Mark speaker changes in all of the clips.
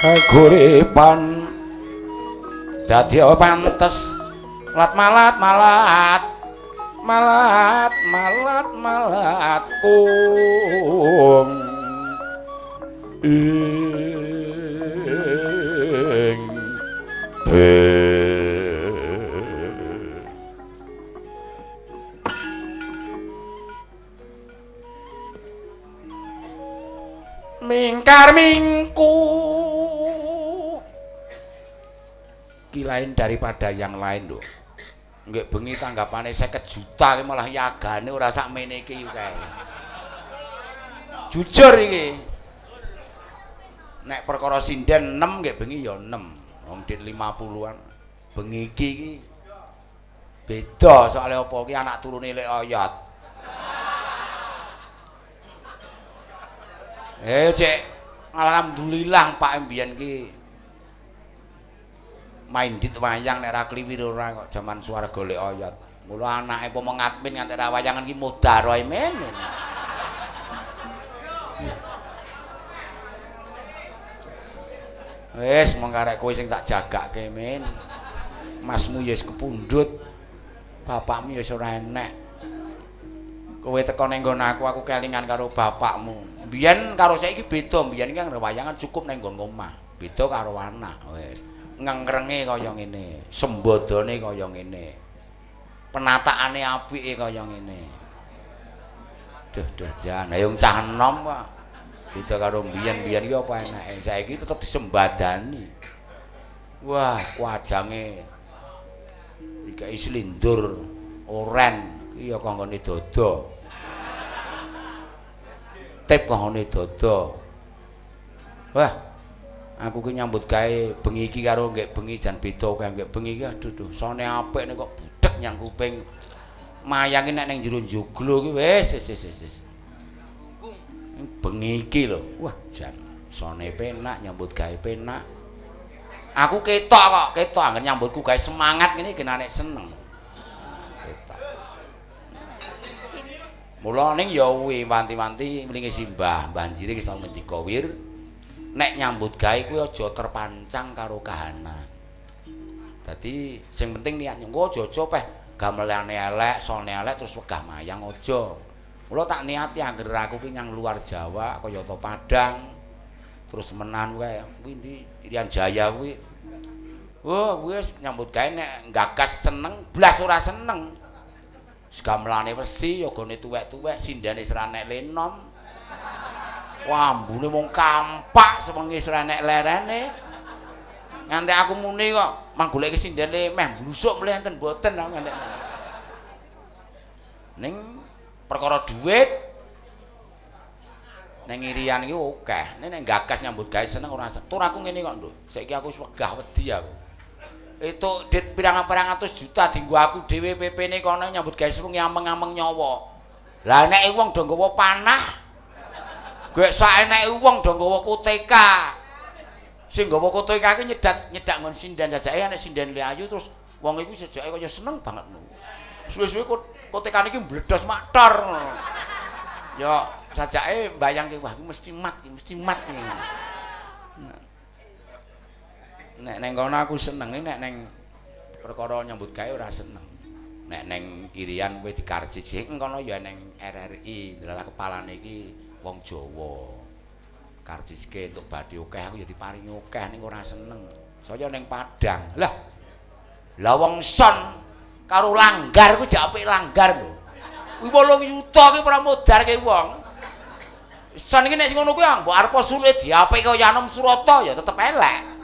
Speaker 1: Kaguripan dadi pantes lat malat malat malat malat malat kung ing mingkar mingku ki lain daripada yang lain lho. Nggih bengi tanggapane 50 juta ki malah yagane ora sakmene iki kae. Jujur iki. Nek perkara sinden 6 nggih bengi ya 6. Wong dit 50-an. Bengi iki iki beda soalé apa ki anak turune lek oyot. Cek alhamdulillah Pak mbiyen ki main dit wayang nek ra kliwir ora kok jaman swarga lek oyot. Mula anake apa ngadmin nganti ra wayangan ki modar wae men. Wis mong karek kowe sing tak jagake men. Masmu ya wis kepundhut. Bapakmu ya wis ora enek. Kowe teko ning nggon aku kelingan karo bapakmu. Mbiyen karo saiki beda, mbiyen iki wayangan cukup ning nggon omah. Beda karo anak wis. Ngengrenge kaya ngene, sembadane kaya ngene. Penataane apike kaya ngene. Duh duh jan, ayo cah enom kok. Beda karo mbiyen-mbiyen iki apa enake. Saiki tetep disembadani. Wah, wajange dikai slindur oren iki ya kanggone dada. Tip kanggone dada. Wah, aku ki nyambut gawe bengi iki karo nggek bengi jan beda kae nggek bengi iki aduh duh sone apik nek kok budhek nyang kuping. Mayangi nek ning jero joglo ki wis wis wis wis. Bengi iki lho. Wah, jan sone penak nyambut gawe penak. Aku ketok kok, ketok angger nyambutku gawe semangat ngene iki nek seneng. Ketok. Mula ning ya kuwi wanti-wanti mlingi simbah, banjire wis tau ngendika wir. Nek nyambut gawe kuwi aja terpancang karo kahanan. Dadi sing penting niat engko aja-aja peh gamelane elek, sone elek terus wegah mayang aja. Mula tak niati angger aku ki nyang luar Jawa kaya to Padang. Terus menan kae kuwi ndi Irian Jaya kuwi. Wah, wis nyambut gawe nek gagas seneng, blas ora seneng. Gamelane wesi, yogane tuwek-tuwek, sindane ora nek lenom. Wah, ambune wong kampak sewengi ora nek lerene. Nganti aku muni kok mang goleki sindene meh blusuk mlih enten mboten aku nganti. Ning perkara dhuwit ning Irian iki akeh. Nek gagas nyambut gawe seneng ora seneng. Tur aku ngene kok, Nduk. Saiki aku wis wegah wedi aku. Itu dit pirang-pirang atus juta dienggo aku dhewe PP-ne kono nyambut gawe sewengi ameng-ameng nyawa. Lah nek wong do nggawa panah, gek saeneke wong do nggawa koteka. Sing nggawa koteka ki nyedak nggon sinden jajake nek sinden ayu terus wong iku sejake kaya seneng banget. Suwe-suwe kotekane iki mbledos maktor. Ya sajake mbayangke wah iki mesti mat, mesti mat iki. Nek neng kono aku seneng, nek neng perkara nyambut gawe ora seneng. Nek neng Irian kowe dikarjiji kono ya neng RRI, dalah kepalane iki wong Jawa. Karjiske entuk badhe akeh aku ya diparingi akeh ning ora seneng. Saya neng Padang. Lah. Lah wong son karo langgar kuwi jek apik langgar lho. Kuwi 8 yuta ki ora modarke wong. Son iki nek sing ngono kuwi mbok arep suluke diapik kaya Anom Surata ya tetep elek.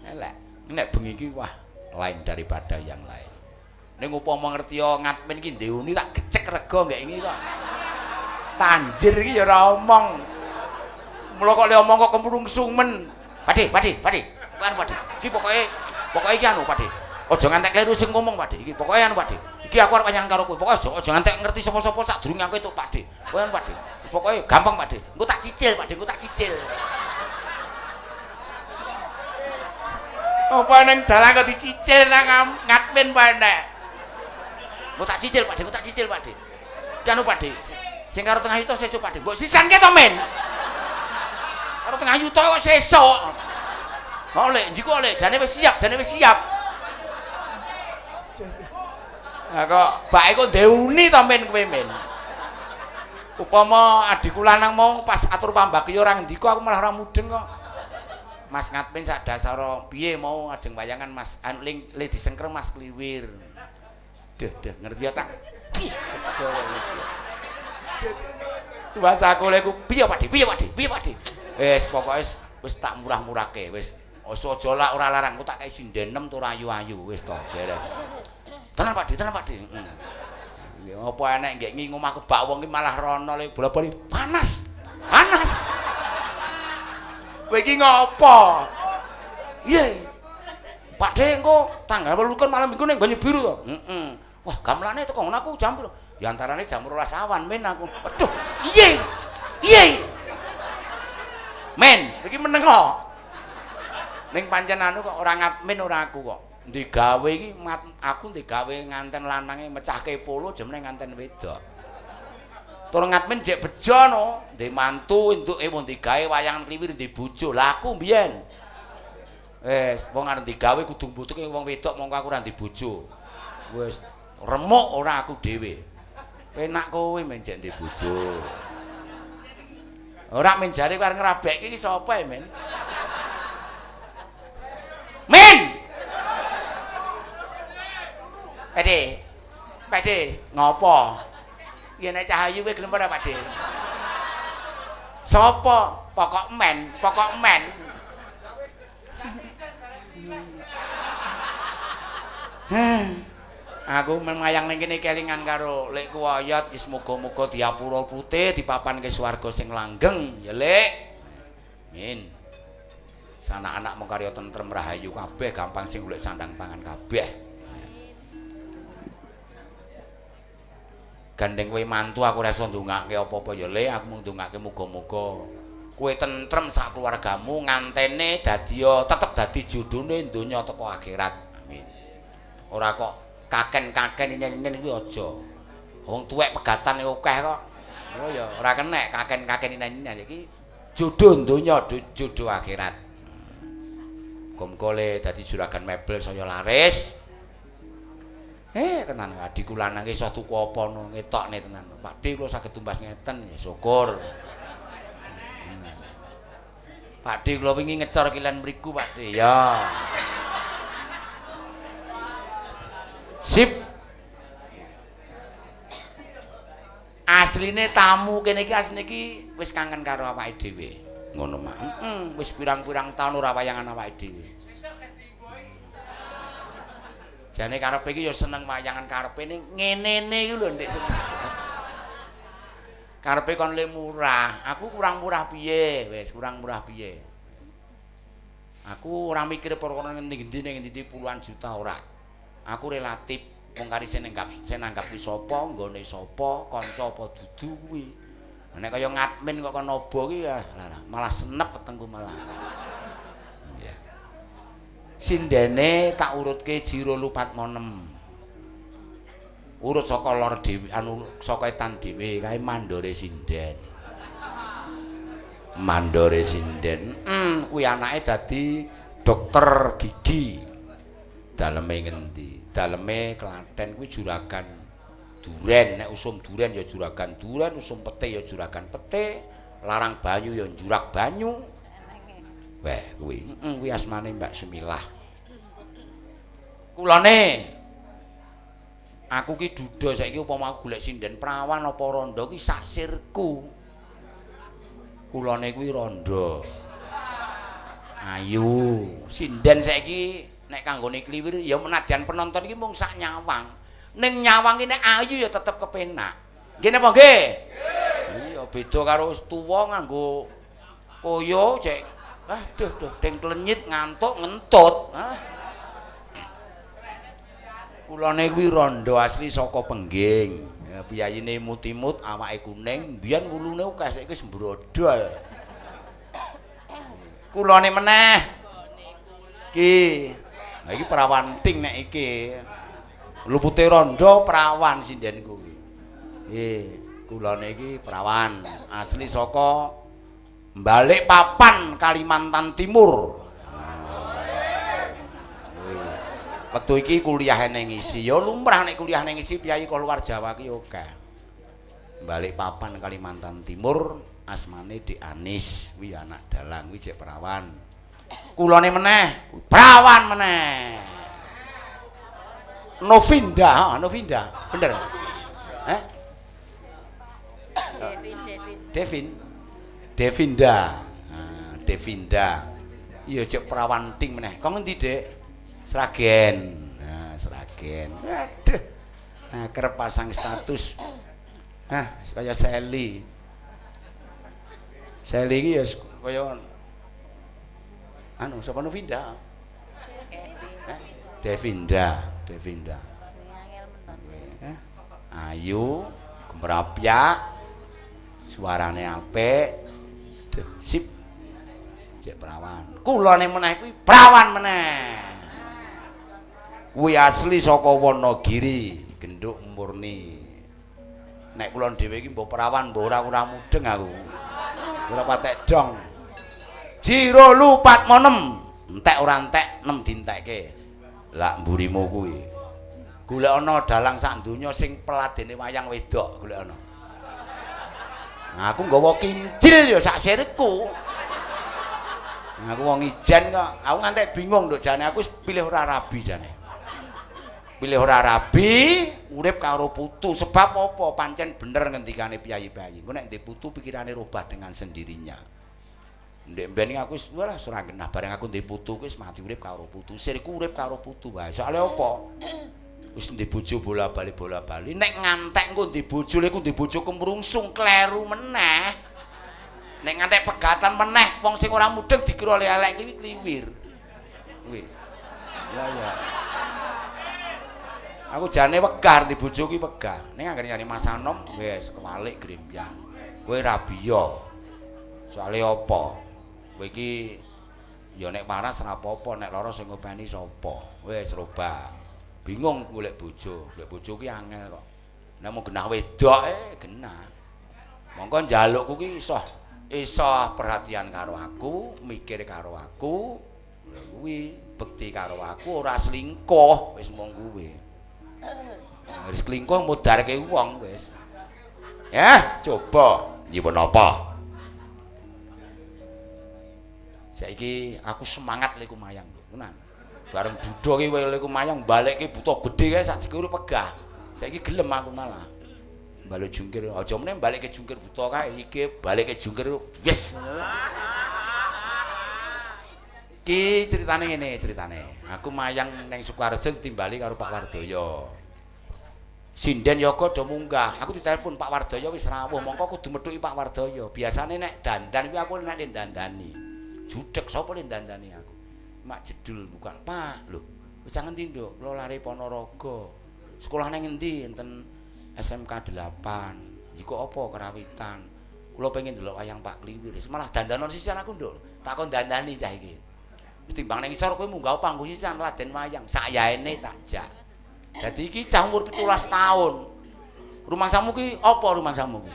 Speaker 1: Elek. Nek bengi iki wah lain daripada yang lain. Ning upama ngerti ngadmin iki ndeuni tak gecek rega nggek iki kok. Tanjir iki ya ora omong. Mula kok le omong kok kemrungsumen. Pakde, Pakde, Pakde. Bukan Pakde. Iki pokoke iki anu Pakde. Aja ngantek kleru sing ngomong Pakde. Iki pokoke anu Pakde. Iki aku arep wayangan karo kowe. Pokoke aja ngantek ngerti sapa-sapa sadurunge aku entuk Pakde. Kowe anu Pakde. Wis pokoke gampang Pakde. Engko tak cicil Pakde, engko tak cicil. Apa nang dalan kok dicicil nang ngadmin apa enek. Engko tak cicil Pakde, engko tak cicil Pakde. Iki anu Pakde. Sing karo tengah yuta sesuk Pakde. Mbok sisanke to men. Karo tengah yuta kok sesuk. Oh lek njiku lek jane wis siap, jane wis siap. Lah kok bake kok ndeuni to men kowe men. Upama adikku lanang mau pas atur pambagi ora ngendika aku malah ora mudeng kok. Mas Ngatmin sak dasara piye mau ajeng wayangan Mas anu ling le disengkreng Mas Kliwir. Duh duh ngerti ya tak. Tuwas aku lek piye Pak Di, piye Pak Di, piye Pak Di. Wis pokoke wis tak murah-murahke wis. Aja lak ora larang, aku tak kei sinden 6 tur ayu-ayu wis to beres. Tenan Pak Di, tenan Pak Di. Heeh. Apa enek nggek ngingu omah kebak wong iki malah rono le bola-bali panas. Panas. Kowe iki ngopo? Piye? Pak De engko tanggal 28 malam Minggu ning Banyu Biru to? Heeh. Wah, gamelane teko ngono aku jam piro? Ya antarane jam 12 awan men aku. Aduh, piye? Piye? Men, iki meneng kok. Ning pancen anu kok ora ngadmin ora aku kok. Ndi gawe iki aku ndi gawe nganten lanange mecahke polo jemene nganten wedok. Tur ngadmin jek bejo no, ndek mantu entuke wong digawe wayangan kliwir ndek bojo. Lah aku mbiyen. Wis wong arep digawe kudu mbutuhke wong wedok mongko aku ora ndek bojo. Wis remuk ora aku dhewe. Penak kowe men jek ndek bojo. Ora men jare kowe arep ngrabekke iki sapa e men? Min. Pakde. Pakde, ngopo? Yen nek Cahayu kowe gelem ora, Pakde? Sapa? Pokok men, pokok men. Aku mayang ning kene kelingan karo lekku Oyot, wis muga-muga diapura putih dipapanke swarga sing langgeng, ya Lek. Amin. Anak-anak mung karya tentrem rahayu kabeh, gampang sing golek sandang pangan kabeh. Gandeng kowe mantu aku ora iso ndongake apa-apa ya Le, aku mung ndongake muga-muga kowe tentrem sak keluargamu ngantene dadi tetep dadi jodhone donya teko akhirat. Amin. Ora kok kaken-kaken inen-inen kuwi aja. Wong tuwek pegatane akeh kok. Oh ya ora kenek kaken-kaken inen-inen iki jodoh donya jodoh akhirat. Muga-muga le dadi juragan mebel saya laris. Tenan adikku lanang iso tuku apa no ngetokne tenan. Pak D kula saged tumbas ngeten ya syukur. Pak D kula wingi ngecor kilen mriku Pak D ya. Sip. Asline tamu kene iki asline iki wis kangen karo awake dhewe. Ngono mak. Heeh, wis pirang-pirang taun ora wayangan awake dhewe. Jane karepe iki ya seneng wayangan karepe ning ngenene iki lho Ndik seneng. Karepe kon le murah, aku kurang murah piye? Wis kurang murah piye? Aku ora mikir perkara ning endi ning endi puluhan juta ora. Aku relatif wong kari sing nanggap kuwi sapa, nggone sapa, kanca apa dudu kuwi. Nek kaya ngadmin kok kono obo ki ya malah senep wetengku malah. Iya. Sindene tak urutke Jiro Lupat Monem. Urut saka lor dhewe anu saka etan dhewe kae mandore sinden. Mandore sinden. Kuwi anake dadi dokter gigi. Daleme ngendi? Daleme Klaten kuwi juragan duren, nek usum duren ya juragan duren, usum pete ya juragan pete, larang banyu ya jurak banyu. Weh kuwi, kuwi asmane Mbak Semilah. Kulane aku ki duda saiki upama aku golek sinden prawan apa rondo ki sak sirku. Kulane kuwi rondo. Ayu, sinden saiki nek kanggone kliwir ya menadyan penonton iki mung sak nyawang. Ning nyawang iki nek ayu ya tetep kepenak. Nggih napa nggih? Iya, beda karo wis tuwa nganggo koyo cek. Aduh, duh, deng klenyit ngantuk ngentut. Hah. Kulane kuwi rondo asli saka Pengging. Ya piyayine imut-imut, awake kuning, mbiyen wulune akeh saiki wis mbrodol. Kulane meneh. Iki. Lah iki prawan ting nek iki. Lupute rondo prawan sinden kuwi. Nggih, kulane iki prawan asli saka Balikpapan, Kalimantan Timur. Wektu iki kuliah ning isi. Ya lumrah nek kuliah ning isi piyayi kok luar Jawa ki akeh. Balik papan Kalimantan Timur asmane Dik Anis, kuwi anak dalang, kuwi jek perawan. Kulone meneh, perawan meneh. Novinda, ha, Novinda, bener. Eh? Devin. Devinda. Nah, Devinda. Iya jek perawan ting meneh. Kok ngendi, Dik? Sragen. Nah, Sragen. Aduh. Nah, kerep pasang status. Hah, kaya Sally. Sally iki ya kaya anu sapa Novinda? Devinda, Devinda. Ayu, gemrapyak, suarane apik, sip. Jek perawan. Kulone meneh kuwi perawan meneh. Kuwi asli saka Wonogiri, genduk murni. Nek kulon dhewe iki mbok perawan mbok ora ora mudeng aku. Ora patek dong. Jiro lupat monem, entek ora entek nem dientekke. Lak mburimu kuwi. Golek ana dalang sak donya sing peladene wayang wedok, golek ana. Nah, aku nggawa kincil ya sak sirku. Nah, aku wong ijen kok, aku ngantek bingung nduk jane aku wis pilih ora rabi jane. Pilih ora rabi, urip karo putu. Sebab apa? Pancen bener ngendikane piyayi-piyayi. Engko nek ndek putu pikirane robah dengan sendirinya. Ndek mben iki aku wis walah ora genah bareng aku ndek putu wis mati urip karo putu. Sirku urip karo putu wae. Soale apa? Wis ndek bojo bola-bali bola-bali. Nek ngantek engko ndek bojo lek ndek bojo kemrungsung kleru meneh. Nek ngantek pegatan meneh wong sing ora mudeng dikira elek iki kliwir. Kuwi. Ya ya. Aku jane wegah di bojo ki wegah. Ning anggere nyari Mas Anom wis kewalik grembyang. Kowe rabi yo. Soale apa? Kowe iki ya nek waras ora apa-apa, nek lara sing ngopeni sapa? Wis robah. Bingung golek bojo. Golek bojo ki angel kok. Nek mau genah wedok genah. Mongko njalukku ki iso iso perhatian karo aku, mikir karo aku. Kuwi bekti karo aku ora selingkuh, wis mung kuwi. Wis selingkuh mudarke wong wis. Ya, coba nyuwun apa? Saiki aku semangat lek mayang lho, tenan. Bareng duda ki lek mayang balekke buta gedhe kae sak jekure pegah. Saiki gelem aku malah. Balik jungkir, aja meneh balekke jungkir buta kae, iki balekke jungkir wis. Ki ceritane ngene ceritane. Aku mayang ning Sukoharjo ditimbali karo Pak Wardoyo. Sinden yoga do munggah. Aku ditelepon Pak Wardoyo wis rawuh, mongko kudu methuki Pak Wardoyo. Biasane nek dandan kuwi aku nek dandani. Judeg sapa le dandani aku? Mak jedul buka, Pak. Lho, wis ngendi, Nduk? Kula lare Ponorogo. Sekolah nang ngendi? Enten SMK 8. Iku apa karawitan? Kula pengen ndelok wayang Pak Kliwir. Malah dandanon sisan aku, Nduk. Tak kon dandani cah iki. Timbang ning isor kowe munggah panggung sisan laden wayang. Sayaene tak jak. Dadi iki cah umur 17 tahun. Rumangsamu ki apa rumangsamu ki?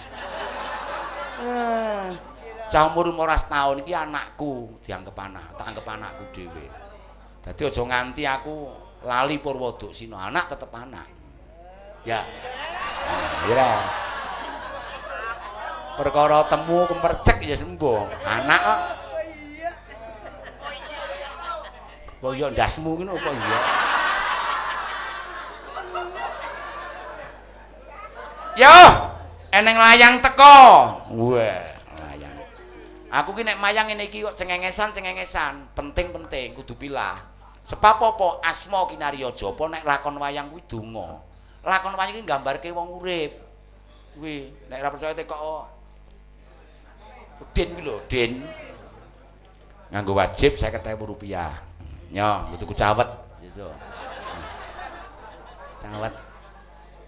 Speaker 1: Cah umur 15 tahun iki anakku, dianggep anak, tak anggep anakku dhewe. Dadi aja nganti aku lali Purwoduksina, anak tetep anak. Ya. Nah, ya. Perkara temu kemercek ya sembuh. Anak kok. Apa iya ndasmu ki apa iya? Yo, eneng layang teko. Wah, layang. Aku ki nek mayang ngene iki kok cengengesan-cengengesan, penting-penting kudu pilah. Sebab apa? Asma kinarya japa nek lakon wayang kuwi donga. Lakon wayang iki nggambarke wong urip. Kuwi nek ora percaya tekok Din kuwi lho, Din. Nganggo wajib 50.000 rupiah. Nyo, nggo tuku cawet. Sesuk. Cawet.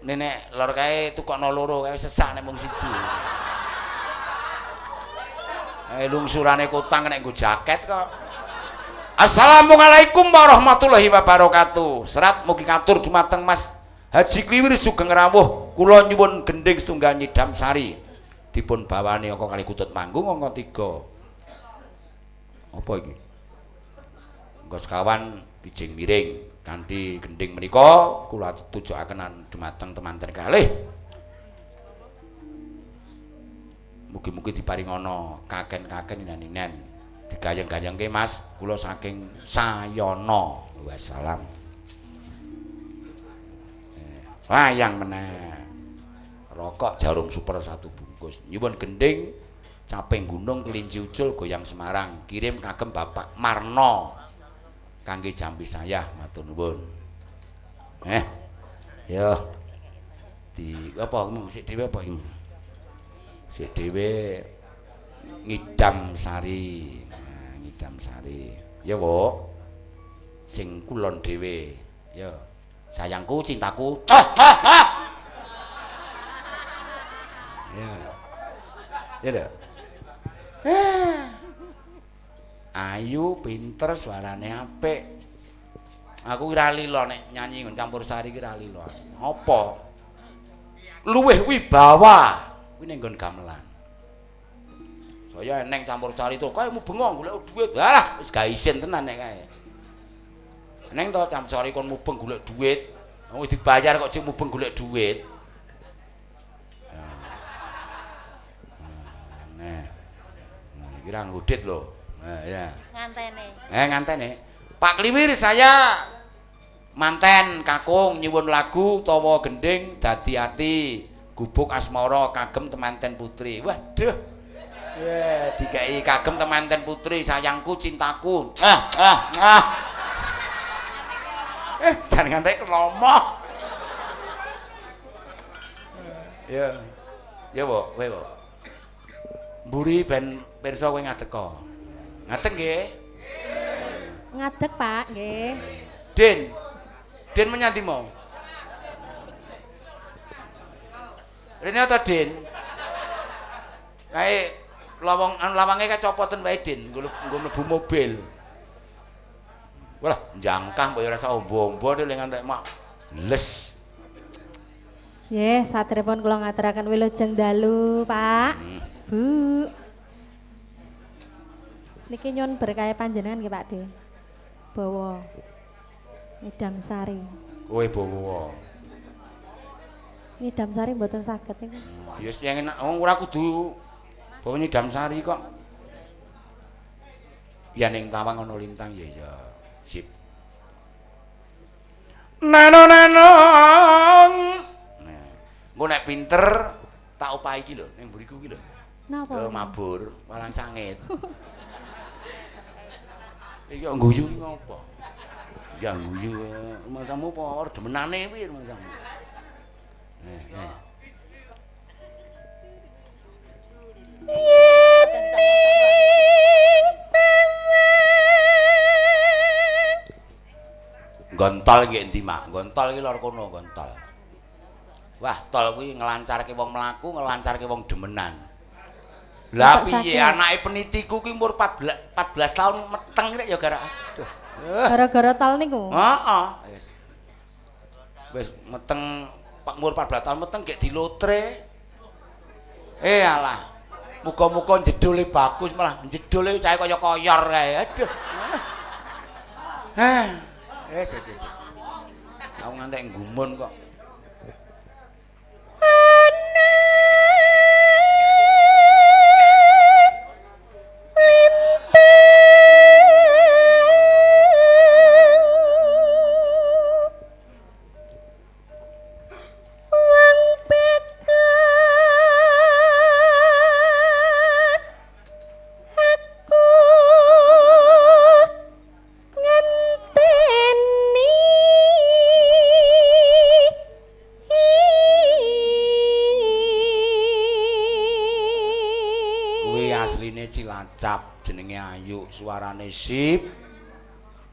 Speaker 1: Nek lor kae tukokno loro kae sesak nek mung siji. Lungsurane kutang nek nggo jaket kok. Assalamualaikum warahmatullahi wabarakatuh. Serat mugi katur dumateng Mas Haji Kliwir sugeng rawuh. Kula nyuwun gendhing setunggal nyidam sari. Dipun bawani angka kali kutut manggung angka 3. Apa iki? Angka sekawan kijing miring. Kanthi gending menika kula tujuaken dumateng temanten kalih. Mugi-mugi diparingana kaken-kaken ninen-ninen. Digayeng-gayengke Mas, kula saking Sayana. Wassalam. Layang meneh. Rokok Jarum Super 1 bungkus. Nyuwun gending Caping Gunung Kelinci Ucul Goyang Semarang. Kirim kagem Bapak Marno. Kangge jampi saya matur nuwun. Yo. Di apa sik dhewe apa iki? Sik dhewe ngidam sari. Nah, ngidam sari. Ya, Bu. Sing kulon dhewe. Ya. Sayangku, cintaku. Ah, ah, ah. Ya. Ya lho. Ayu pinter suarane apik. Aku ora lila nek nyanyi nggon campur sari ki ora lila. Apa? Luwih wibawa kuwi ning nggon gamelan. Saya eneng campur sari to kae mubeng golek dhuwit. Halah wis gak isin tenan nek kae. Eneng to campur sari kon mubeng golek dhuwit. Wis dibayar kok jek mubeng golek dhuwit. Nah. Nah, iki ra ngudit lho. Nah, ya.
Speaker 2: Ngantene.
Speaker 1: Ngantene. Pak Kliwir saya manten kakung nyuwun lagu utawa gending dadi ati gubuk asmara kagem temanten putri. Waduh. Ya, dikai kagem temanten putri sayangku cintaku. Ah, ah, ah. Jan ngantek kelomo. Ya. Ya, Bu, kowe, Bu. Mburi ben pirsa kowe ngadeka. Ngadeg nggih?
Speaker 2: Ngadeg, Pak, nggih.
Speaker 1: Den. Den menyang ndi mau? Rene ta, Den? Kae lawang anu lawange kae copoten wae, Den, nggo mlebu mobil. Walah, jangkah mbok ya ora sak ombo-ombo nek ngantek mak les.
Speaker 2: Nggih, satrepon kula ngaturaken wilujeng dalu, Pak. Bu. Niki nyuwun berkah panjenengan nggih Pak De. Bawa ngidam sari.
Speaker 1: Kowe bawa.
Speaker 2: Ngidam sari mboten saged niku.
Speaker 1: Ya wis yen enak wong ora kudu bawa ngidam sari kok. Ya ning tawang ana lintang ya ya. Sip. Nano nano. Nah, engko nek pinter tak opahi iki lho ning mburiku iki lho.
Speaker 2: Napa?
Speaker 1: Mabur, walang sangit. Iki kok guyu iki ngopo? Ya guyu masamu apa ora demenane piye masamu?
Speaker 2: Yen ning tawang.
Speaker 1: Gontol iki endi, Mak? Gontol iki lor kono, gontol. Wah, tol kuwi nglancarke wong mlaku, nglancarke wong demenan. Lah piye anake penitiku ki umur 14 tahun meteng rek ya gara aduh.
Speaker 2: Gara-gara tol niku.
Speaker 1: Heeh. Wis. Wis meteng umur 14 tahun meteng gek dilotre. Alah. Muga-muga jedule bagus malah jedule saya kaya koyor kae. Aduh. Hah. Wis wis wis. Aku ngantek nggumun kok. Cilacap jenenge Ayu, suarane sip,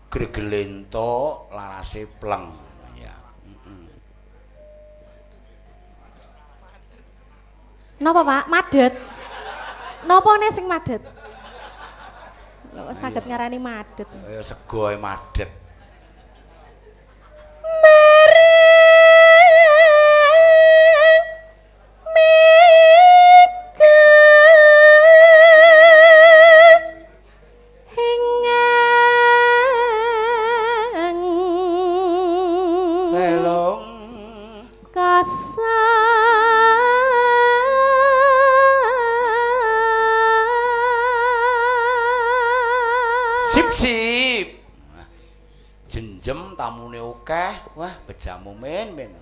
Speaker 1: gregelento, larase pleng. Ya.
Speaker 2: Napa, Pak? Madhet. Napane sing madhet? Lho kok saged ngarani madhet.
Speaker 1: Kaya segoe madhet.
Speaker 2: Marang mega
Speaker 1: Sip sip. Jenjem tamune akeh. Wah, bejamu men men.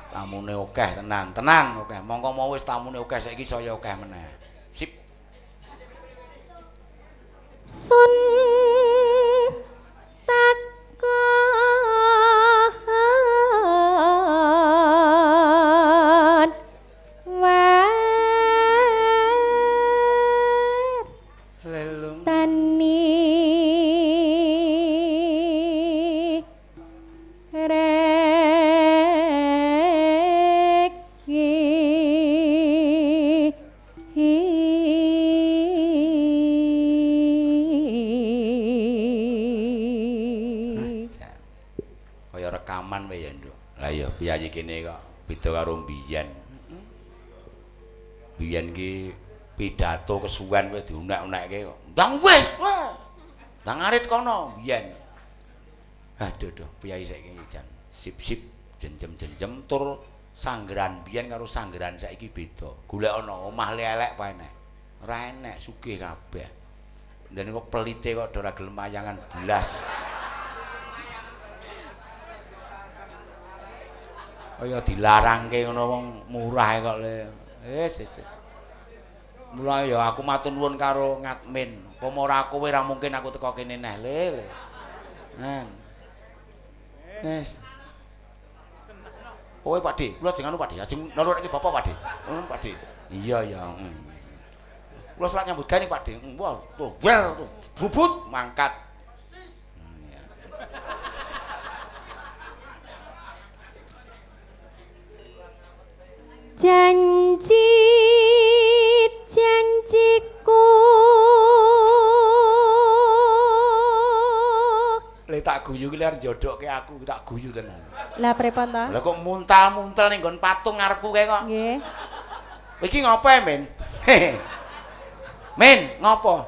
Speaker 1: Tamune akeh tenan, tenan akeh. Mongko mau wis tamune akeh saiki saya akeh meneh. Sip.
Speaker 2: Sun takon war
Speaker 1: Lelung
Speaker 2: tani reki.
Speaker 1: Kaya rekaman wae ya, Nduk. Lah iya piyayi kene kok beda karo mbiyen. Biyen ki pidato kesuwen kowe diunek-unekke kok. Ndang wis, wis. Ndang arit kono biyen. Aduh duh, piyayi saiki jan sip-sip jenjem-jenjem tur sanggeran biyen karo sanggeran saiki beda. Golek ana omah le elek apa enek? Ora enek, sugih kabeh. Ndene kok pelite kok ora gelem wayangan blas. Kaya dilarangke ngono wong murah kok le. Wis wis. Mula ya aku matur nuwun karo Ngatmin. Upama ora kowe ora mungkin aku teko kene neh le. Nah. Wis. Kowe Pak D, kula ajeng anu Pak D, ajeng nurutke bapak Pak D. Ngono Pak D. Iya ya. Kula selak nyambut gawe Pak D. Wah, tuh wer tuh bubut mangkat.
Speaker 2: Janji janjiku
Speaker 1: le tak guyu ki ler njodokke aku tak guyu tenan.
Speaker 2: Lah pripun ta?
Speaker 1: Lah kok muntal-muntal ning nggon patung ngarepku kae kok.
Speaker 2: Nggih.
Speaker 1: Iki ngopo Men? Men, ngopo?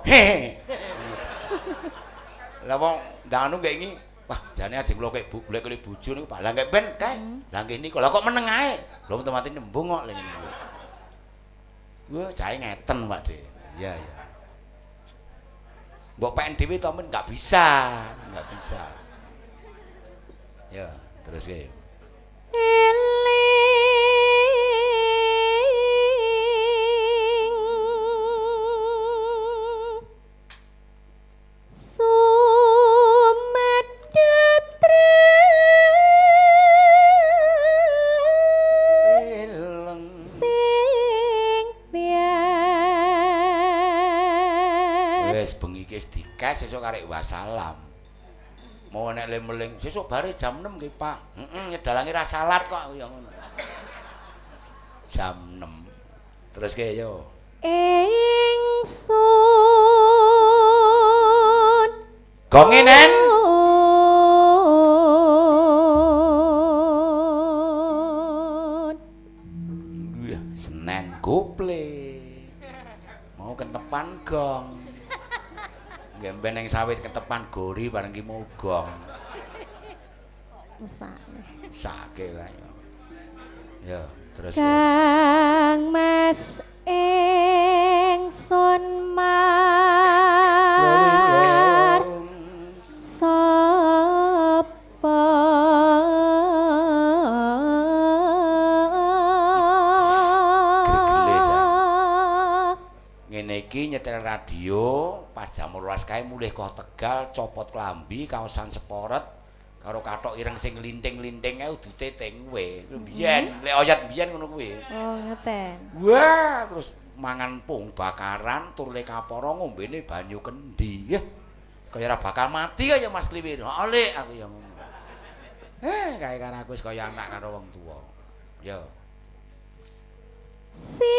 Speaker 1: Lah wong ndang anu kaya iki, wah jane ajeng kula kek golek kali bojo niku Pak. Lah kek ben kae. Lah kene kok lah kok meneng ae. Lho mati nembung kok lha ngene. Wah, jae ngeten Pak De. Iya iya. Mbok PN dhewe to men enggak bisa, enggak bisa. Ya, terus ke.
Speaker 2: Eling
Speaker 1: sesuk karek wassalam. Mau nek le meling sesuk bare jam 6 nggih Pak. Heeh, nyedalange ra salat kok aku ya ngono. Jam 6. Terus ke yo.
Speaker 2: Ingsun.
Speaker 1: Gonge nen. Wah, Senen gople. Mau kentepan gong. Gemben yang sawit ketepan gori bareng ki mau gong.
Speaker 2: Mesake.
Speaker 1: Mesake lah ya. Ya, terus.
Speaker 2: Kang Mas ingsun mar sapa
Speaker 1: gregele jan. Ngene iki nyetel radio pas jam 12 kae mulih kok Tegal copot klambi kaosan seporet karo kathok ireng sing linting-linting kae udute tengwe. Biyen lek oyot biyen ngono kuwi.
Speaker 2: Oh, ngeten.
Speaker 1: Wah, terus mangan pung bakaran tur le kapara ngombene banyu kendi. Yah, kaya ora bakal mati kaya Mas Kliwir. Heeh, Lek, aku ya ngono. Kae kan aku wis kaya anak karo wong tuwa. Ya.
Speaker 2: Sinak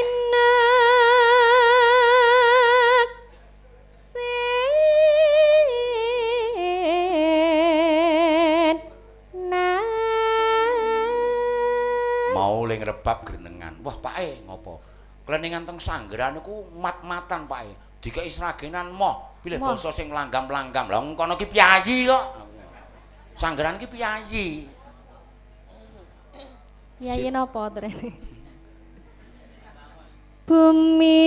Speaker 1: mau le ngrebab grenengan. Wah, Pake ngopo? Kleningan teng sanggeran niku mat-matan, Pake. Dikeki sragenan moh, pilih basa sing langgam-langgam. Lah kono ki piyayi kok. Sanggeran ki piyayi.
Speaker 2: Piyayi napa trene? Bumi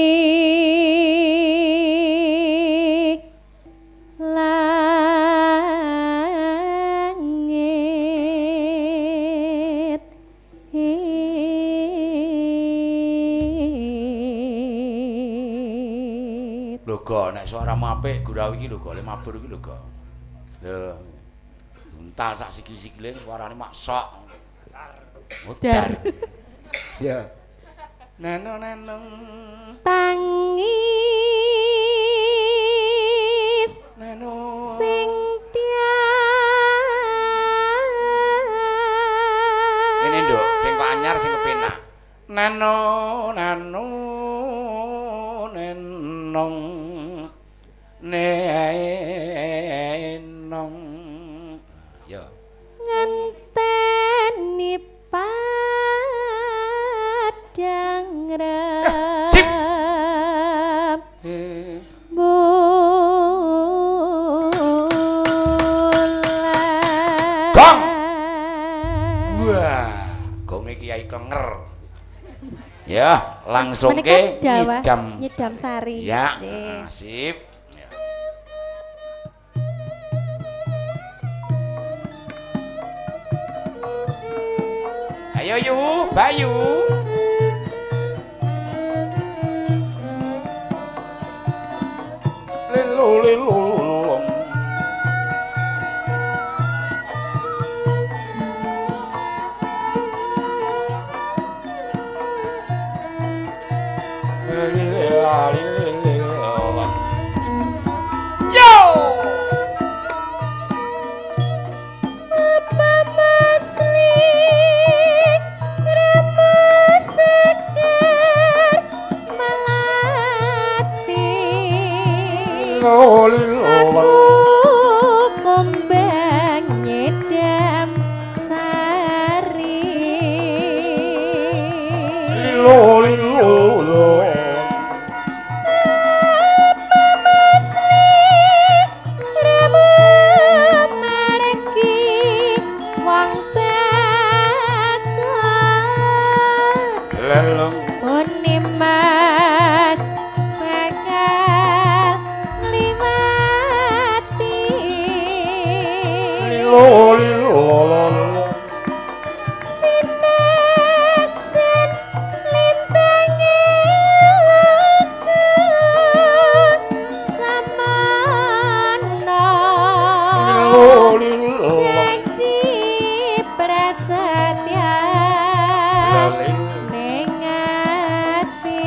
Speaker 1: Lho go nek suaramu apik gurau iki lho go le mabur iki lho go. Lho. Untal sak sikil-sikile suarane mak sok. Modar. Ya. Neno neno
Speaker 2: tangis
Speaker 1: neno
Speaker 2: sing tiang.
Speaker 1: Ngene nduk, sing kok anyar sing kepenak. Nano nano nenong nenong. Ya.
Speaker 2: Ngenteni padang rem.
Speaker 1: Sip.
Speaker 2: Bulan.
Speaker 1: Gong. Wah, gonge Kiai Klenger. Ya, langsung ke nyidam.
Speaker 2: Nyidam sari.
Speaker 1: Ya, sip. Ya. Ayo yu, Bayu. Lelo lelo. Yo!
Speaker 2: Apa masli remas segar melati. Aku kumbang nyidam sari. Apa masli remo margi wong bagus. Boni mas bakal ngliwati. Sineksen lintange langgeng samana. Janji prasetya ning ati.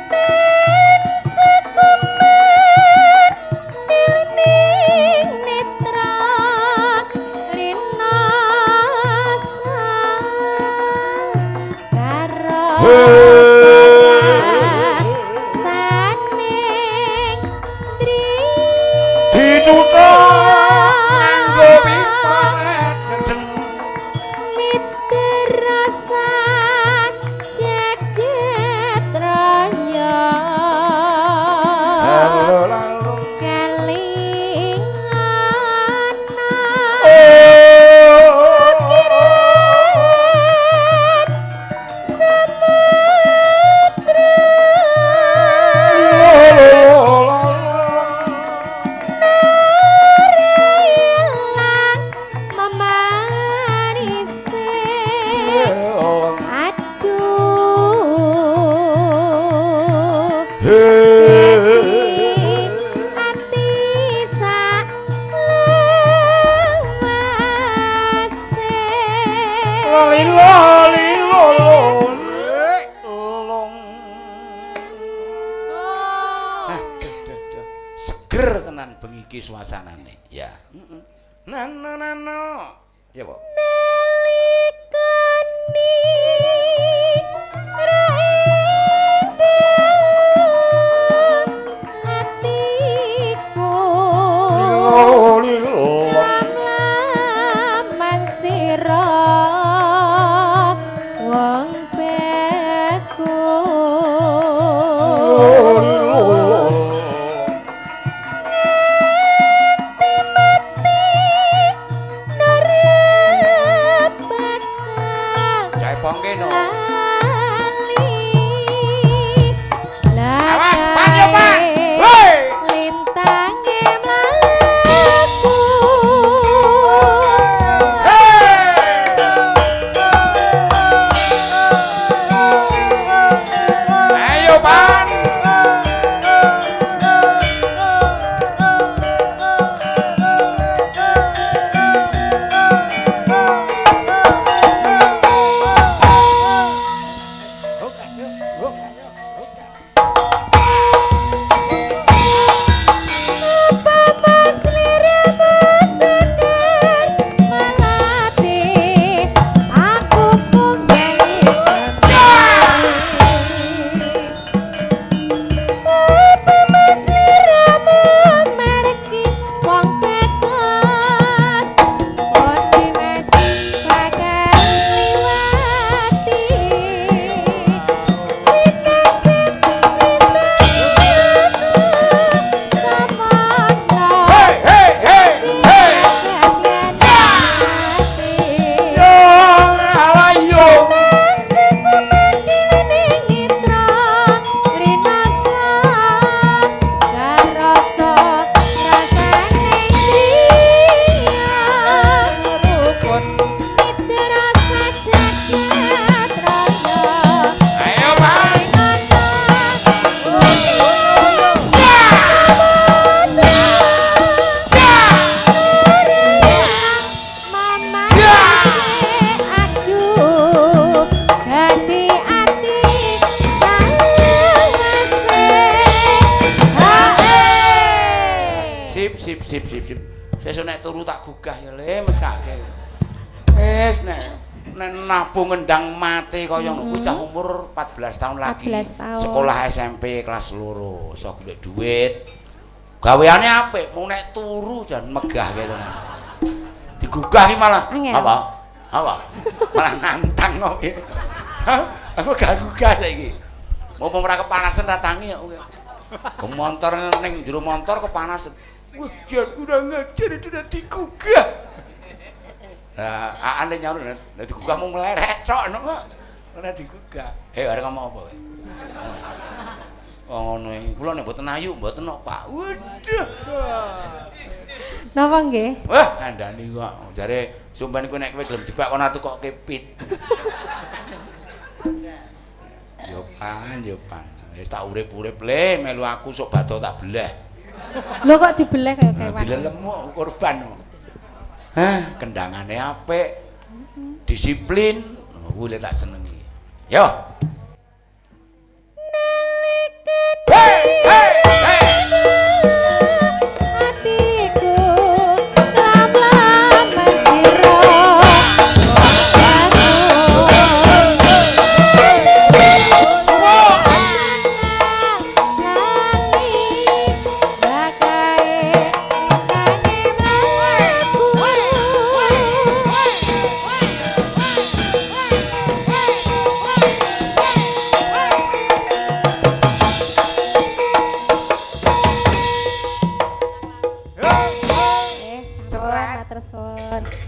Speaker 2: Ben sekumen ning netra rinasa karo saning
Speaker 1: Ditutuk nganggo pipa ledeng.
Speaker 2: Mitrasa jagat raya kelingan ukiran samudra ilang memanise. Aduh, dadi ati sak lawase.
Speaker 1: Seger tenan bengi iki suasanane. Ya. Heeh. Nano nano. Ya, Pak.
Speaker 2: Nalikane raing dalu atiku lam-laman sira wong bagus. Nganti mati ora bakal
Speaker 1: Jaipong Sip sip sip. Sesuk nek turu tak gugah ya le mesake. Wis nek nabuh ngendang mate kaya ngono kuwi cah umur 14 tahun lagi.
Speaker 2: 14 tahun.
Speaker 1: Sekolah SMP kelas 2, iso golek duit. Gaweane apik, mung nek turu jan megah kaya tenan. Digugah ki malah
Speaker 2: Angel.
Speaker 1: apa? Apa? Malah nantang kok. Hah? Aku gak gugah saiki. Mumpung ora kepanasan ra tangi kok. Montor ning jero montor kepanasan. Wah, jan kurang ngajar udah digugah. Lah, aane nyaur nek digugah mung mleret tok ngono kok. Ora digugah. Arep ngomong apa kowe? Oh ngono iki. Kula nek mboten ayu mboten kok, Pak. Waduh.
Speaker 2: Napa nggih?
Speaker 1: Wah, kandhani kok. Jare sumpen kuwi nek kowe gelem jebak kono tukokke pit. Yo pan, yo pan. Wis tak urip-urip le melu aku sok bato tak beleh.
Speaker 2: Lho kok dibeleh kaya kewan.
Speaker 1: Dilelemu korban. Hah, kendangane apik. Disiplin, kuwi le tak senengi. Yo. Hey, hey, hey.
Speaker 2: Atiku lam-lam sira.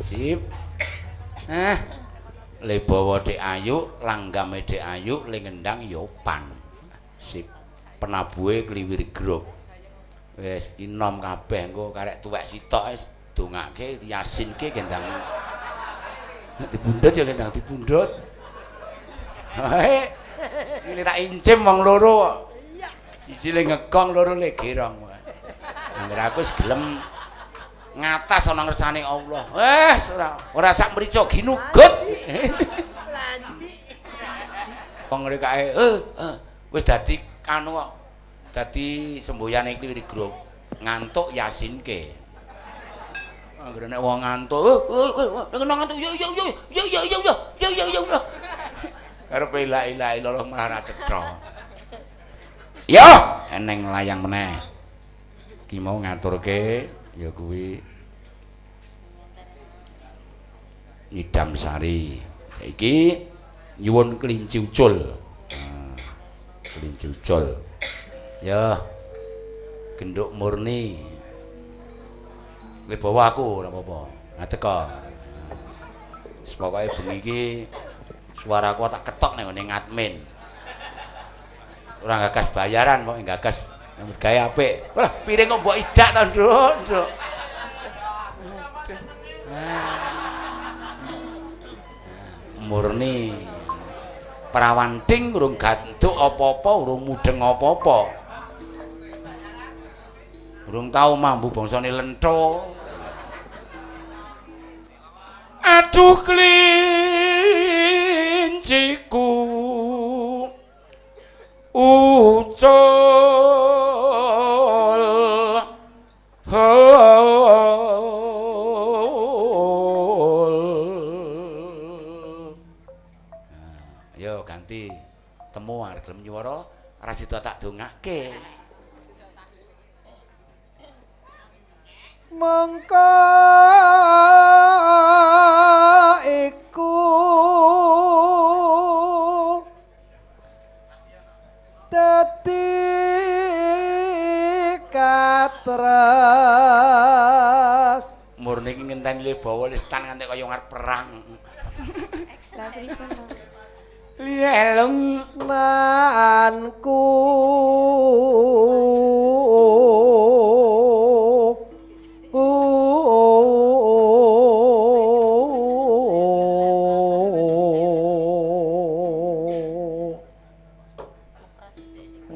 Speaker 1: Sip. Le bawa Dek Ayu, langgame Dek Ayu, le ngendang yopan. Sip. Penabuhe kliwir grup. Wis inom kabeh engko karek tuwek sitok wis dongake yasinke gendang. Nek dibundut ya gendang dibundut. Heh. Ini tak incim wong loro kok. Siji le ngegong, loro le gerong. Angger aku wis gelem ngatas ana ngersane Allah. Wes ora sak mrica ginugut. Wong ngrekae wis dadi anu kok. Dadi semboyane kliwir grup. Ngantuk yasinke. Anggere nek wong ngantuk, ngantuk yo yo yo yo yo yo yo yo yo yo. Karepe la ilaha illallah malah ra cetha. Yo, eneng layang meneh. Ki mau ngaturke ya kuwi Nyidam Sari. Saiki nyuwun kelinci ucul. Kelinci ucul. Ya. Genduk murni. Le bawa aku ora apa-apa. Ngadeg kok. Wis pokoke bengi iki suaraku tak ketok ning ngene admin. Ora gagas bayaran pokoke gagas nyambut gawe apik. Wah, piring kok mbok idak to, Nduk, Nduk. Murni. Prawan ting urung gantuk apa-apa, urung mudeng apa-apa. Urung tau mambu bangsane lentho. Aduh klinciku ucul hol. Ayo ganti temu arep gelem nyuwara ora sida tak dongake.
Speaker 3: Mengko iku dadi katres.
Speaker 1: Murni iki ngenteni le bawa listan nganti kaya ngarep perang. Lielung
Speaker 3: nanku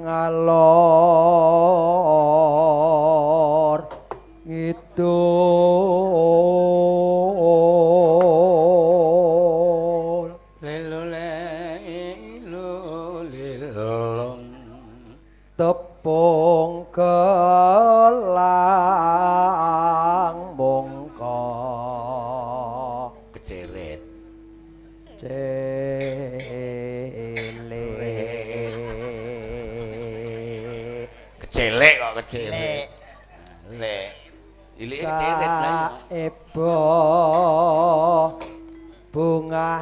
Speaker 3: ngalor ngidul
Speaker 1: lelo lelo lelong
Speaker 3: tepung gelang.
Speaker 1: Kecelik kok kecelik. Lek. Ilike kecelit lah.
Speaker 3: Saebo bungah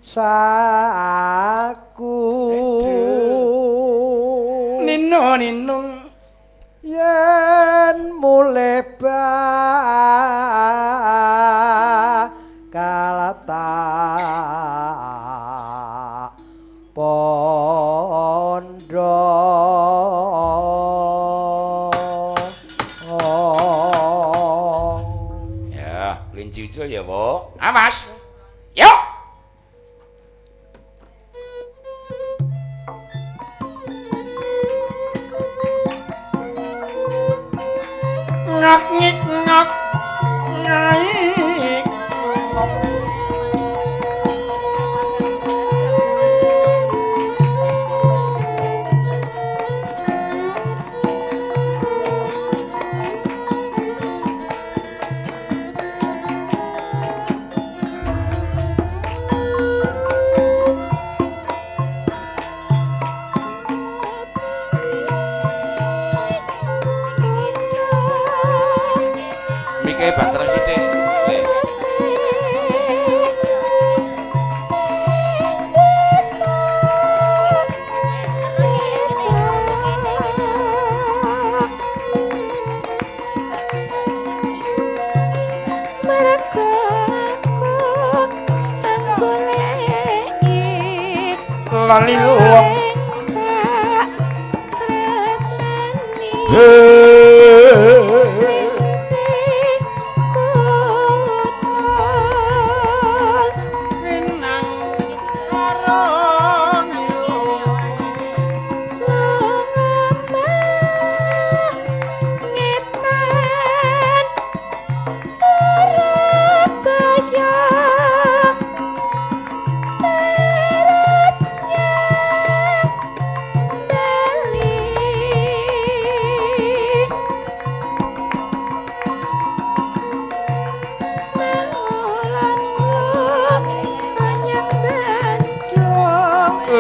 Speaker 3: rasaku.
Speaker 1: Nino nino
Speaker 3: yen mulih bakal tak pondho.
Speaker 1: Ya, kelinci ucul ya, Bu. Awas. Yuk. Ngak ngik ngak ngaik. Mike banter sithik. Lali luwung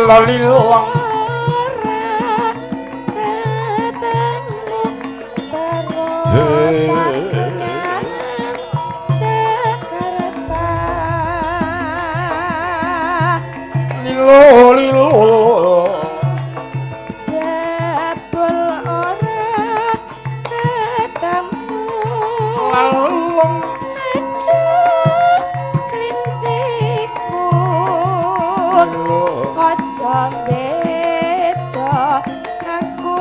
Speaker 1: lali luwung
Speaker 2: ora ketemu terus aku nang Jakarta.
Speaker 1: Lilo lilo
Speaker 2: Jebul ora ketemu.
Speaker 1: Lalung
Speaker 2: Aduh klinciku aja beda aku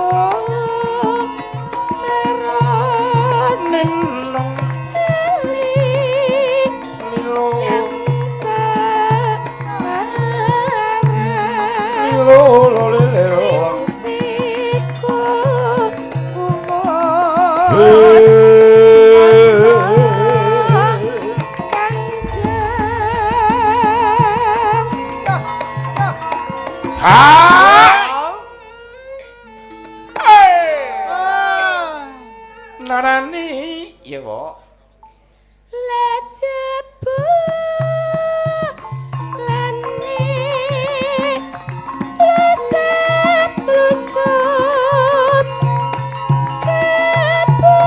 Speaker 2: terus
Speaker 1: ninung
Speaker 2: bali
Speaker 1: lilo
Speaker 2: yang Semarang.
Speaker 1: Lilo lilo
Speaker 2: Klinciku buwos kandang.
Speaker 1: Ha! Narani ya, Pak.
Speaker 2: Lejebulane tlusap-tlusup keburu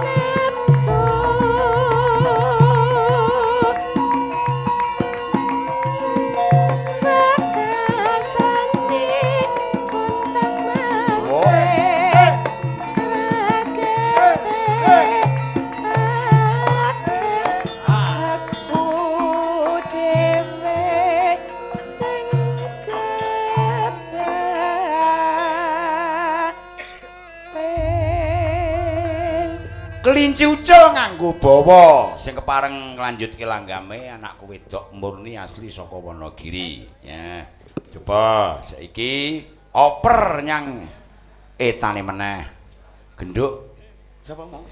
Speaker 2: nafsu wekasane kontang manting rakete aku dhewe sing kebatin.
Speaker 1: Kelinci ucul nganggo bawa sing kepareng nglanjutke langgame anakku wedok murni asli saka Wonogiri. Ya. Coba saiki oper nyang etane meneh. Genduk sapa mau?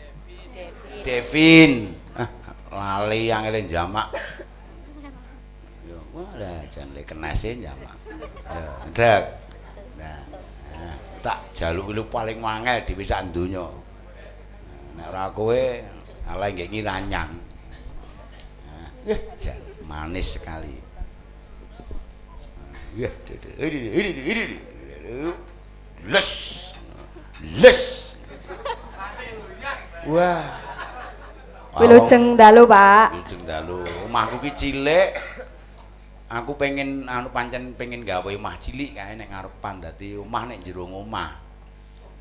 Speaker 1: Devin. Ah, lali angele jamak. Ya, wah lah jan le kenese jamak. Ya, ndek. Nah, tak jaluki lu paling wangel dhewe sak donya. Nek ora kowe ala nggih ngiranyang. Nah, jan manis sekali. Nggih. Les. Les. Wah.
Speaker 2: Wilujeng dalu, Pak.
Speaker 1: Wilujeng dalu. Omahku ki cilik. Aku pengen anu pancen pengen gawe omah cilik kae nek ngarepan dadi omah nek jero omah.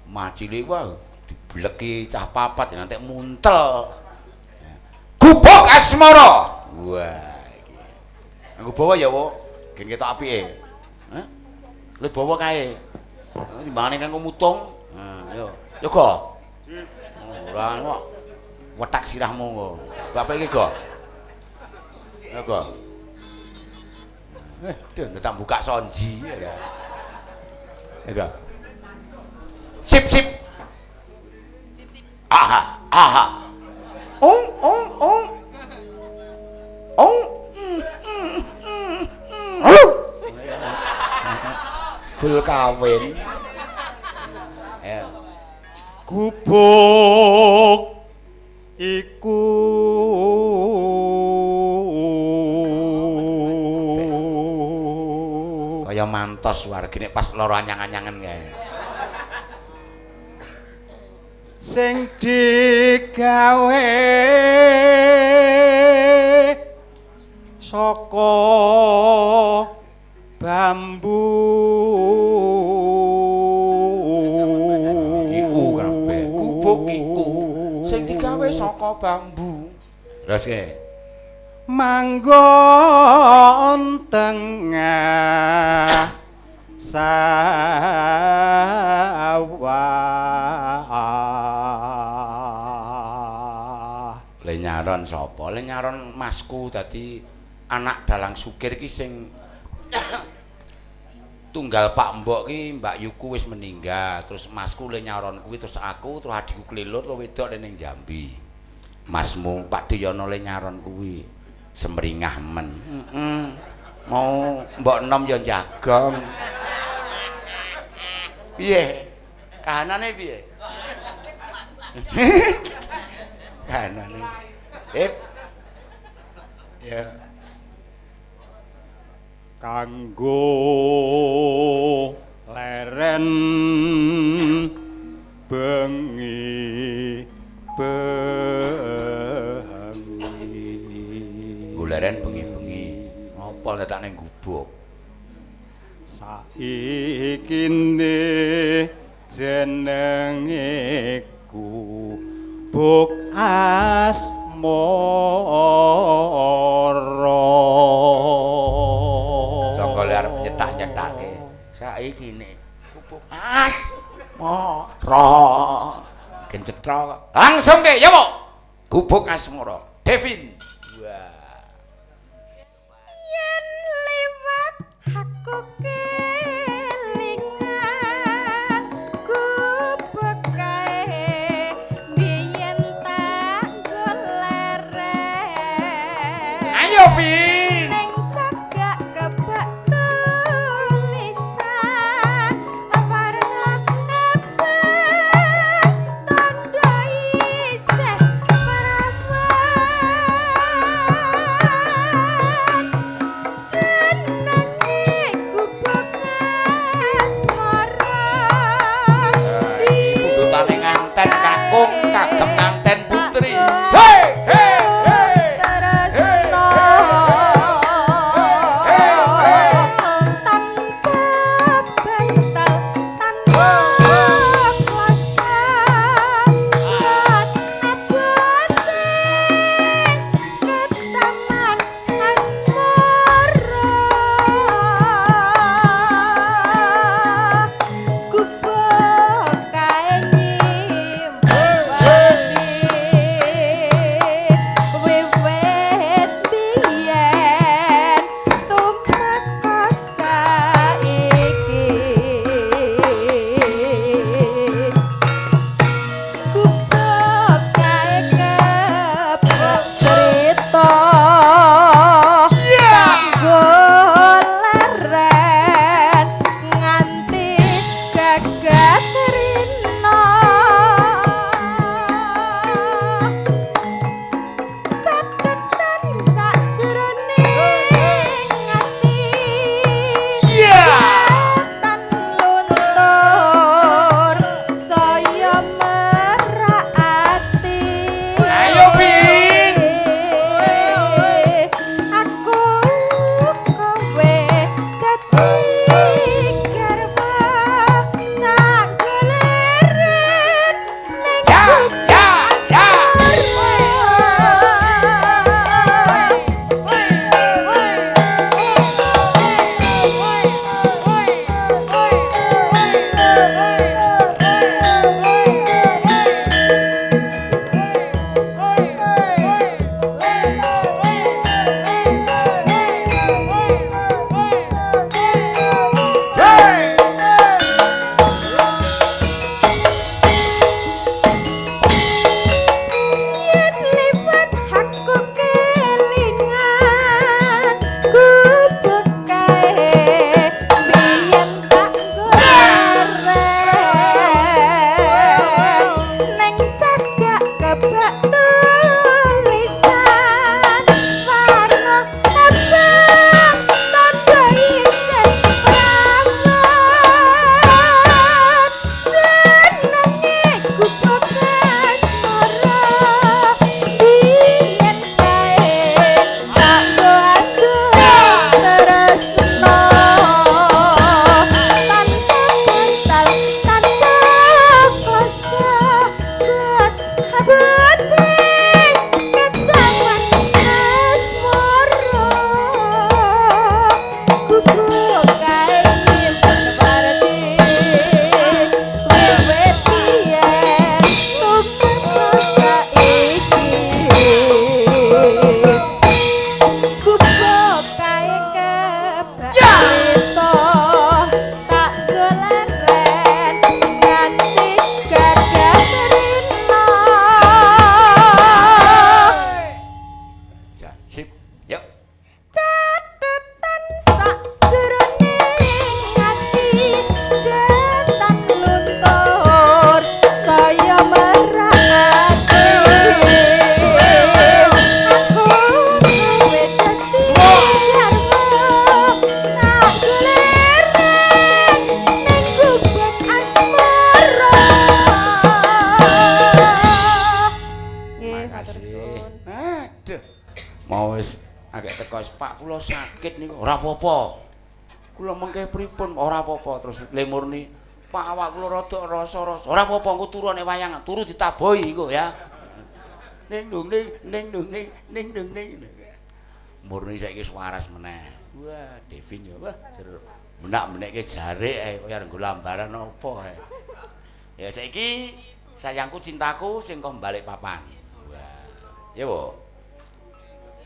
Speaker 1: Omah cilik wah dibleki cah papat ya nanti muntel. Gubuk Asmara. Wah iki. Aku bawa ya, Wuk. Gen ketok apike. Hah? Lu bawa kae. Timbangane kanggo mutung. Ha, yo. Yoga. Ora kok. Wetak sirahmu kok. Bapak iki go. Yoga. Duh, tetap buka sonji ya. Yoga. Sip sip. Sip sip. Aha, aha. Ong ong ong. Ong. Bul kawin. Ya.
Speaker 3: Gubuk iku
Speaker 1: kaya mantos wargine pas loro anyang-anyangen kae.
Speaker 3: Sing digawe saka bambu.
Speaker 1: Iku kabeh gubuk iku sing digawe saka bambu. Terus ke
Speaker 3: manggon tengah sawah.
Speaker 1: Le nyaron sapa? Le nyaron masku dadi anak dalang sukir ki sing tunggal Pak Mbok ki Mbak Yuku wis meninggal, terus masku le nyaron kuwi, terus aku, terus adikku Klilur lo wedok ning Jambi. Masmu Pak Diyono le nyaron kuwi semringah men. Mau mbok enom ya jagong. Piye? Kahanane piye? Kahanane. Ya.
Speaker 3: Kanggo leren bengi bengi.
Speaker 1: Nggo leren bengi-bengi. Ngopo letak ning gubuk?
Speaker 3: Saikine jenenge Gubuk Asmara.
Speaker 1: Saka le arep nyetak-nyetake. Saiki ne gubuk Asmara. Gen cetha kok. Langsung ke, ya, Pak. Gubuk Asmara. Devin. Wah.
Speaker 2: Yen lewat aku kelingan gubuk kae biyen tak goleren.
Speaker 1: Ayo, Vin.
Speaker 2: Ning cagak kebak tulisan warna abang tondo isih perawan.
Speaker 1: Teko Pak kula sakit niku ora apa-apa. Kula mengke pripun ora apa-apa terus le murni Pak awak kula rada rasa-rasa ora apa-apa engko turu nek wayang turu ditaboi engko ya. Ning dung ning ning dung ning ning dung ning. Murni saiki wis waras meneh. Wah, Devin ya wah jero menak-menekke jarik ae kaya nggo lambaran apa ae. Ya saiki sayangku cintaku sing kok balik papan. Wah. Ya wo.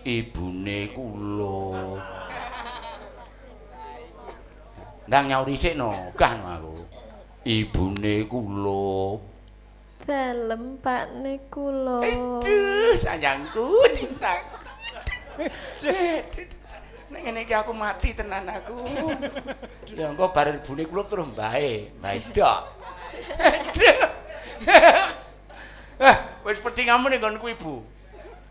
Speaker 1: Ibune kula. Ndang nyauri sik no, ogah no aku. Ibune kula.
Speaker 2: Dalem pakne kula.
Speaker 1: Aduh, sayangku cintaku. Nek ngene iki aku mati tenan aku. Ya engko bar ibune kula terus mbae, mbae dok. Aduh. Wis petingamu ning nggonku ibu.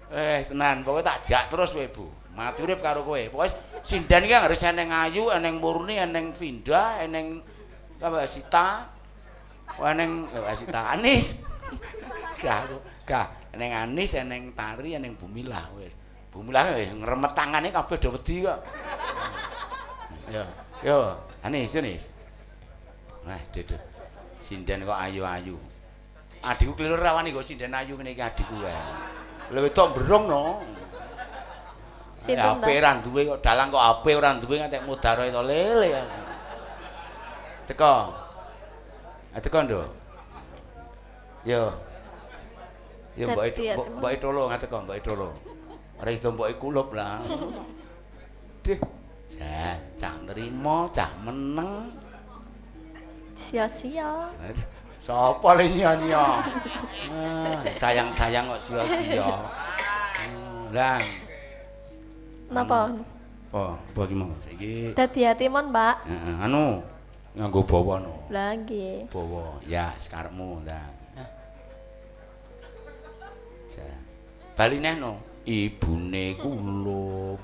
Speaker 1: Tenan, pokoke tak jak terus kowe ibu. Mati urip karo kowe. Pokoke sinden iki harus eneng Ayu, eneng Murni, eneng Vinda, eneng apa Sita. Eneng Sita Anis. Gah aku, gah eneng Anis, eneng Tari, eneng Bumilah wis. Bumilah ngremet tangane kabeh do wedi kok. Yo, yo, Anis, Anis. Wah, dedek. Sinden kok ayu-ayu. Adikku kliru rawani nggo sinden ayu ngene iki adikku wae. Lha wedok mbrung no.
Speaker 2: Sinten
Speaker 1: HP ora duwe kok dalang kok HP ora duwe ngantek mudaro to lele. Teko. Ah teko nduk. Yo. Yo mboke mboke tolo ngateko mboke tolo. Ora iso mboke kulup lah. Duh. Jan, cah nrimo, cah meneng.
Speaker 2: Sia-sia.
Speaker 1: Sapa le nyo-nyo? Sayang-sayang kok sia-sia. Lah.
Speaker 2: Napa?
Speaker 1: Apa? Apa iki mau? Saiki
Speaker 2: dadi ati mon, Pak.
Speaker 1: Heeh, anu nganggo bawa no.
Speaker 2: Lah nggih.
Speaker 1: Bawa. Ya, sekarepmu lah. Bali neh no. Ibune kula.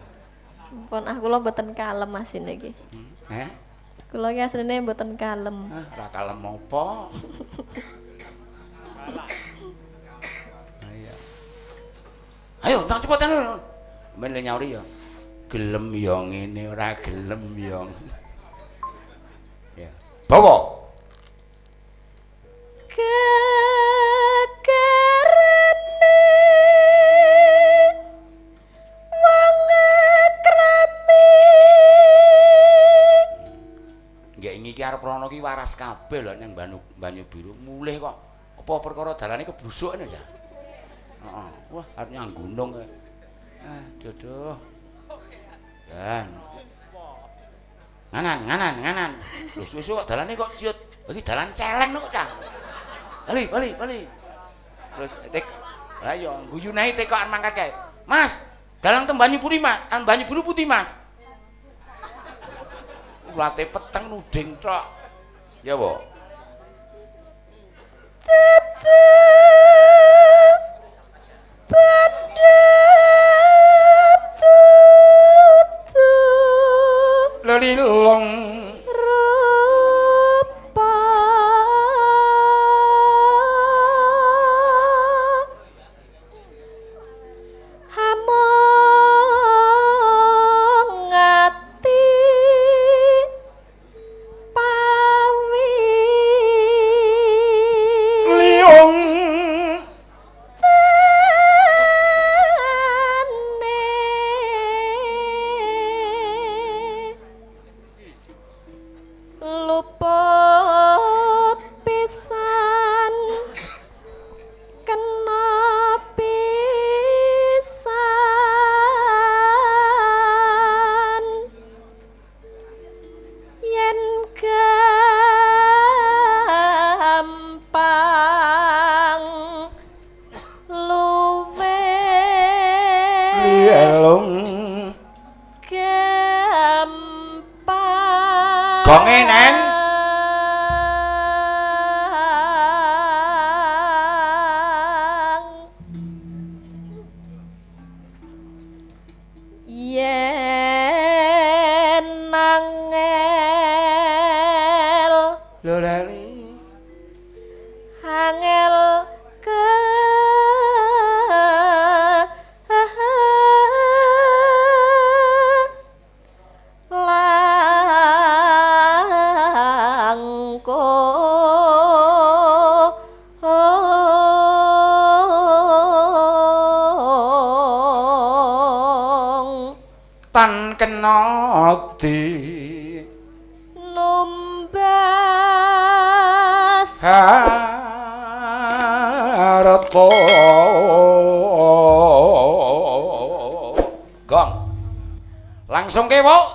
Speaker 2: Ampun, ah kula mboten kalem asine iki.
Speaker 1: Heh?
Speaker 2: Kula iki asline mboten kalem.
Speaker 1: Ora kalem apa? Ayo. Ayo, ndang cepet anu. Men le nyauri ya. Gelem ya ngene, ora gelem ya. Ya. Bawa.
Speaker 2: Kekerene wong akrami.
Speaker 1: Nggih iki arep rono ki waras kabeh lho nang Banyu Biru. Mulih kok apa perkara dalane kebrusuk ngene ya. Heeh. Wah, arep nyang gunung kae. Ah, jodoh. Dan. Nganan, nganan, nganan. Lho suwe-suwe kok dalane kok ciut. Iki dalan celeng kok, Cah. Bali, bali, bali. Terus tek ayo guyune tekok arep mangkat kae. Mas, dalan teng Banyu Puri, Mas. Banyu Biru putih, Mas. Ulate peteng nuding tok. Ya, Bu. Lelilong
Speaker 2: rupa hamong ati pawi
Speaker 1: liung
Speaker 2: luput pisan kena pisan yen gampang luwe
Speaker 1: lielung
Speaker 2: gampang
Speaker 1: Gonge, Neng.
Speaker 2: Yen angel
Speaker 1: lho lali
Speaker 2: angel ke
Speaker 1: Tan kena di
Speaker 2: numbas
Speaker 1: harta. Gong. Langsung kewo.